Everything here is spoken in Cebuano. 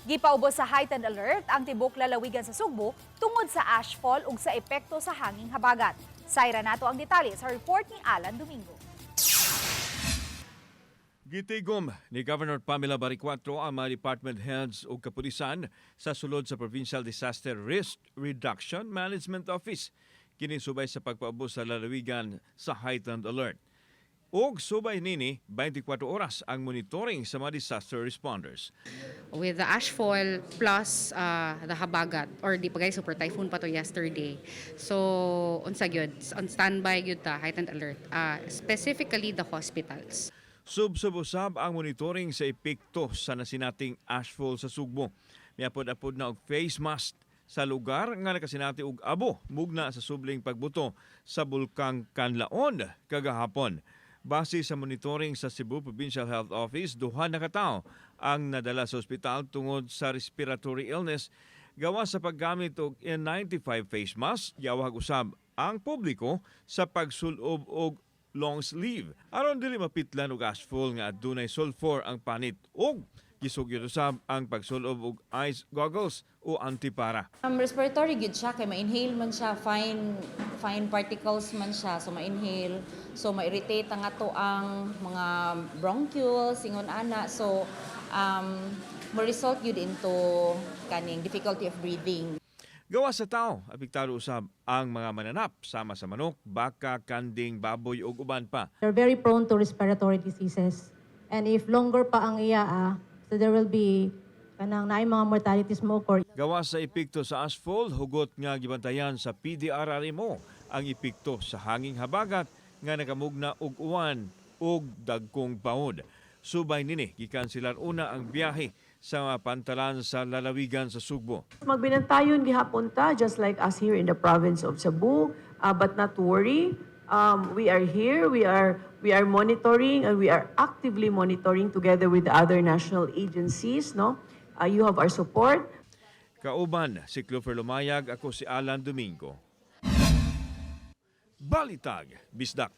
Gipaubos sa heightened alert ang tibok lalawigan sa Sugbo tungod sa ashfall ug sa epekto sa hanging habagat. Sayra nato ang detalye sa report ni Alan Domingo. Gitigom ni Governor Pamela Baricuatro ang mga department heads ug kapulisan sa sulod sa Provincial Disaster Risk Reduction Management Office kini subay sa pagpaubos sa lalawigan sa heightened alert. Ug subay nini 24 oras ang monitoring sa mga disaster responders. With the ashfall plus the habagat or di pa guys, super typhoon pa to yesterday. So unsa gyud, on standby gyud ta, heightened alert, specifically the hospitals. Sub-sub usab ang monitoring sa epekto sa nasinating ashfall sa Sugbo. Miapod-apod na og face mask sa lugar nga nakasinati og abo mugna sa subling pagbuto sa Bulkang Kanlaon kagahapon. Base sa monitoring sa Cebu Provincial Health Office, duha na katawo ang nadala sa ospital tungod sa respiratory illness gawa sa paggamit og N95 face mask. Giawhag usab ang publiko sa pagsulob og long sleeve aron dili mapitlan og ashfall nga adunay sulfur ang panit ug gisugid usab ang pagsulob og ice goggles o antipara. Respiratory gyud siya kay ma-inhale man siya, fine fine particles man siya, so ma-inhale. So ma-irritate ang ato ang mga bronchioles, ingon ana. So mo result gyud into kaning difficulty of breathing. Gawa sa tao, apektado usab ang mga mananap sama sa manok, baka, kanding, baboy ug uban pa. They're very prone to respiratory diseases. And if longer pa ang iya, so there will be kanang naay mga mortalities mo occur. Gawa sa epekto sa ashfall, hugot nga gibantayan sa PDRRMO ang epekto sa hanging habagat nga nakamugna og uwan ug dagkong paod. Subay nini, gikanselar una ang biyahe sa mga pantalan sa lalawigan sa Sugbo. Magbinantayon gihapon ta, just like us here in the province of Cebu, but not to worry. We are here, we are monitoring and we are actively monitoring together with the other national agencies, no? You have our support. Kauban si Clover Lumayag, ako si Alan Domingo. Balitag, Bisdak.